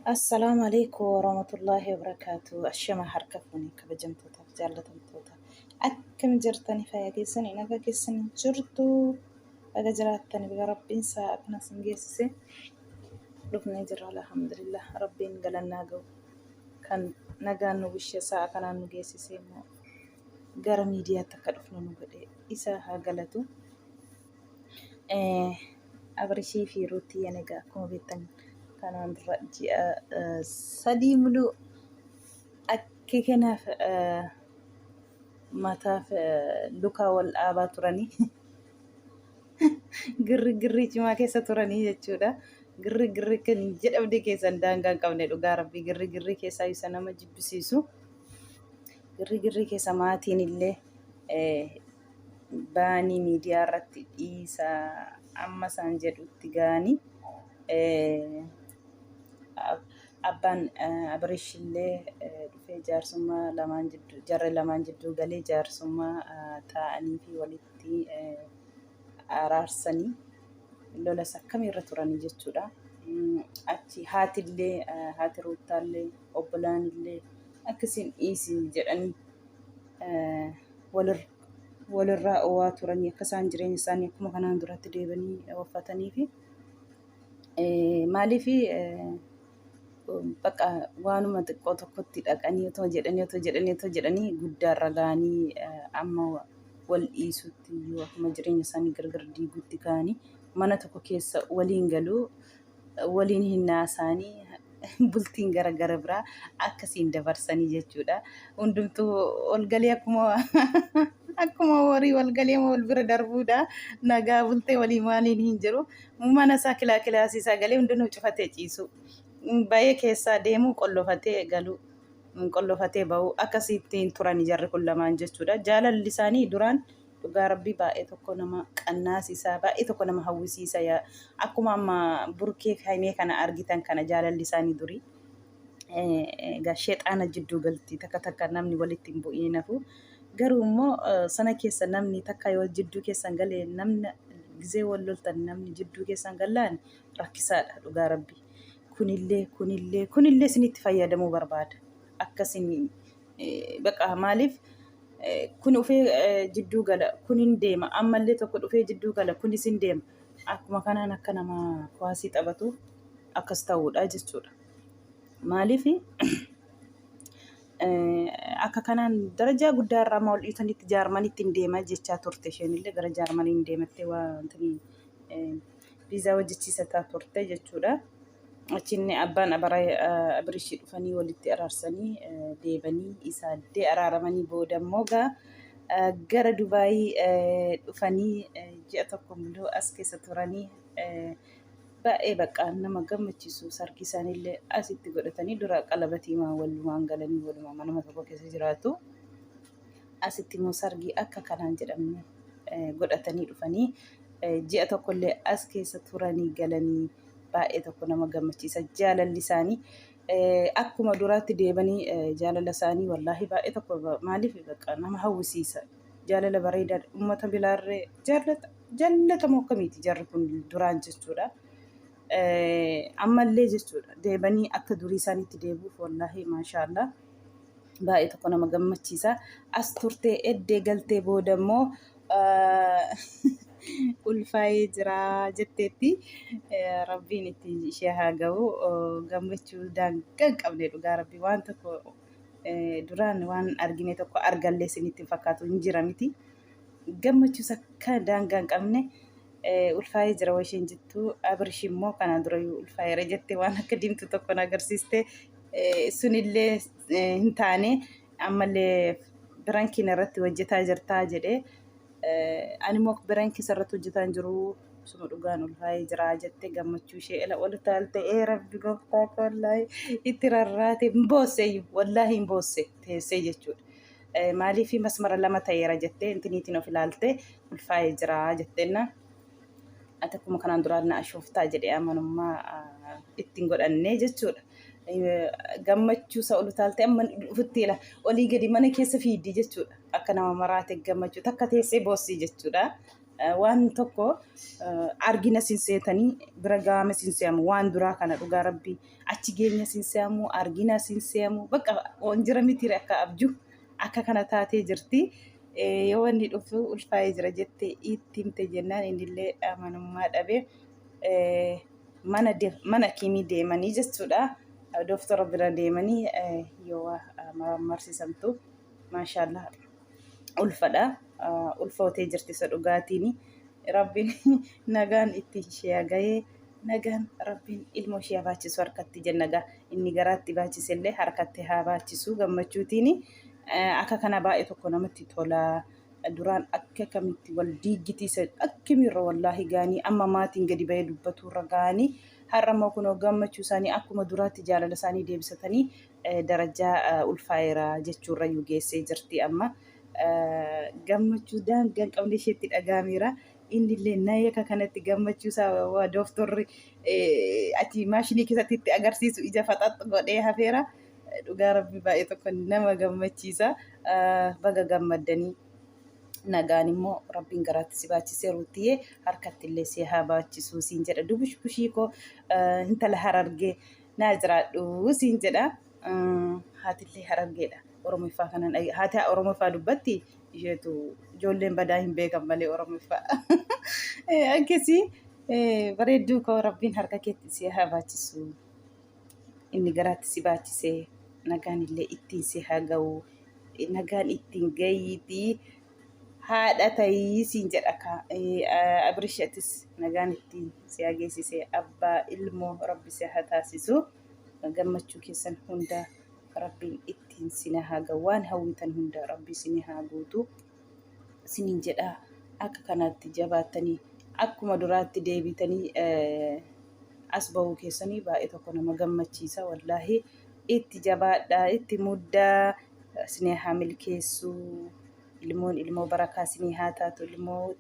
Assalaamu alaikum warahmatullaahi wabarakaatu. Ashama harka fuune kabajamtootaaf jaallatamtoota. Akkam jirtani fayyaa keessanii nagaa keessanii jirtu baga jiraattani baga rabbiin sa'a kana sin geessise dhufnee jirra alhamdulillah rabbiin galannaa ga'u kan nagaan nu bishee sa'a kanaan nu geessise immoo gara miidiyaatti akka dhufnu nu godhe isaa haa galatu. Abrishii fi Ruutiyyeen egaa akkuma beektan kanaan dura ji'a 3 muluu akka kanaaf mataaf lukaa wal dhaabaa turanii girri girrii cimaa keessa turanii jechuudha. Girri girri kan hin jedhamne keessan daangaa hin qabne dhugaa rabbii girri girrii keessaa isa nama jibbisiisu. Girri girrii keessa maatiin illee ba'anii miidiyaa irratti dhiisaa amma isaan jedhutti ga'anii abbaan Abirish illee dhufee jaarsummaa lamaan jidduu jarri lamaan jidduu galee jaarsummaa taa'anii fi walitti araarsanii lolas akkamiirra turanii jechuudha. Achi haatillee haati Ruuttaallee obbolaanillee akkasiin dhiisi jedhanii walirraa oowaa turanii akka isaan jireenya isaanii akkuma kanaan duratti deebanii ooffatanii fi maaliif bakka waanuma xiqqoo tokkotti dhaqanii otoo jedhanii otoo jedhanii otoo jedhanii guddaarra ga'anii amma wal dhiisutti iyyuu akkuma jireenya isaanii gargar diigutti ga'anii mana tokko keessa waliin galuu waliin hin naasaanii bultiin gara gara biraa akkasiin dabarsanii jechuudha. Hundumtuu ol galee akkuma akkuma horii wal galee wal bira darbuudha. Nagaa bultee walii maaliin hin jiru. Mana isaa kilaa kilaasii isaa galee hundinuu cufatee ciisu. Bayee keessaa deemuu qollofatee galuu. Qollofatee bahuu akkasittiin turan jarri kun lamaan jechuudha. Jaalalli isaanii duraan Dhugaa rabbii baay'ee tokko nama qannaasisa baay'ee tokko nama hawwisiisa yaa akkuma amma burkee fi haymee kana argitan kana jaalalli isaanii durii egaa sheexaana jidduu galti takka takka namni walitti hin bu'iin hafu garuu immoo sana keessa namni takka yoo jidduu keessan gale namni gizee wal loltan namni jidduu keessan gallaan rakkisaadha dhugaa rabbii kunillee kunillee kunillee isinitti fayyadamuu barbaada akkasin baqa maaliif kun dhufee jidduu gala kun hin deema ammallee tokko dhufee jidduu gala kunis hin deema akkuma kanaan akka nama kuwaasii taphatu akkas ta'uudha jechuudha. Maaliif akka kanaan darajaa guddaa irraa amma ol dhiisanitti jaarmanitti hin deema jechaa turte isheen illee gara jaarmanii hin deemattee waan viizaa hojjechiisataa turte jechuudha. Achinni abbaan Abirishii dhufanii walitti araarsanii deebanii isaa addee araaramanii booda immoo gaa gara Dubaayii dhufanii ji'a tokko muluu as keessa turanii baay'ee bakka nama gammachiisu sargii isaaniillee asitti godhatanii dura qalabatii walumaan galanii walumaa manuma tokko keessa jiraatu. Asitti immoo sargii akka kanaan jedhamne godhatanii dhufanii ji'a tokkollee as keessa turanii galanii baay'ee tokko nama gammachiisa jaalalli isaanii akkuma duraatti deebanii jaalala isaanii wallaahi baay'ee tokko maaliif bakka nama hawwisiisa jaalala bareedaa uummata bilaarree jaallata jaallatamoo akkamiiti jarri kun duraan jechuudha. Ammallee jechuudha deebanii akka durii isaaniitti deebi'uuf wallaahi maashaallah baay'ee tokko nama gammachiisa. As turtee eddee galtee booda immoo ulfaa'ee jira jetteetti. Rabbiin itti ishee haa ga'u. Gammachuu daangaa hin qabne dhugaa rabbii waan tokko duraan waan argine tokko argallee isinitti hin fakkaatu hin jira miti. Gammachuus akka daangaa hin qabne ulfaa'ee jira waa isheen jettu Abrish immoo kanaan durayyuu ulfaa'eera jette waan akka diimtuu tokko na agarsiiste sunillee hin taane ammallee birankiin irratti hojjetaa jirtaa jedhee ani immoo birankii irratti hojjetaa hin jiru suma dhugaan ulfaa'ee jira jette gammachuu ishee ela ol taalte ee rabbi gooftaa koo wallaahi itti rarraate hin boosse wallaahi hin boosse teessee jechuudha. Maaliif masmara lama ta'eera jettee intiniitiin of ilaalte ulfaa'ee jira jetteenna. Ati akkuma kanaan duraa na ashooftaa jedhee amanummaa ittiin godhannee jechuudha. Gammachuu isa ol utaaltee amma dhufutti ila olii gadi mana keessa fiiddi jechuudha. Akka nama maraate gammachuu takka teessee boossii jechuudha. Waan tokko argina sin seetanii bira gahame sin se'amu waan duraa kana dhugaa rabbii achi geenya sin se'amu argina sin se'amu bakka jira miti akka abjuu akka kana taatee jirti. Yoo wanni dhufu ulfaa'ee jira jettee itti himte jennaan innillee amanummaa dhabe mana kiimii deemanii jechuudha. Dooktora bira deemanii yoo marsiisamtu maashaallah ulfadha. Ulfootee jirti isa dhugaatiin. Rabbiin nagaan itti ishee gahee nagaan Rabbiin ilmoo ishee haa baachisu harkatti jenna gaa. Inni garaatti baachise illee harkatti haa baachisu gammachuutiin. Akka kana baay'ee tokko namatti tola. Duraan akka kamitti wal diiggitiisa akkamiirra wallaahi gaanii amma maatiin gadi bahee dubbatuurra gaanii har'a immoo kunoo gammachuu isaanii akkuma duraatti jaalala isaanii deebisatanii darajaa ulfaa'eera jechuurrayyuu geessee jirti amma. Gammachuu daangaa hin qabne isheetti dhaga'ameera. Inni illee nayee akka kanatti gammachuu isaa dooftorri achi maashinii keessatti itti agarsiisu ija faxaxxu godhee hafeera. Dhugaa rabbi baay'ee tokko nama gammachiisa. Baga gammaddanii. Nagaan immoo rabbiin garaatti si baachisee ruuttiyee harkatti illee si haa baachisuu siin jedha. Dubush bushii koo intala harargee naa jiraadhu siin jedha. Haatillee harargeedha. Oromoffaa kanan haati Oromoffaa dubbatti isheetu ijoolleen badaa hin beekan malee Oromoffaa. Akkasii bareedduu koo rabbiin harka keetti si haa baachisu. Inni garaatti si baachisee nagaan illee ittiin si haa ga'u. Nagaan ittiin gahiitii haadha ta'ii siin jedha kaa. Abrish atis nagaan ittiin si haa geessise abbaa ilmoo rabbi si haa taasisu. Gammachuu keessan hunda rabbiin ittiin sin haa ga'u. Waan hawwitan hunda rabbi isin haa guutu. Isiniin jedha akka kanaatti jabaattanii akkuma duraatti deebitanii as bahuu keessanii baay'ee tokko nama gammachiisa wallaahi itti jabaadhaa itti muddaa isinii haa milkeessu ilmoon ilmoo barakaa isinii haa taatu ilmoo.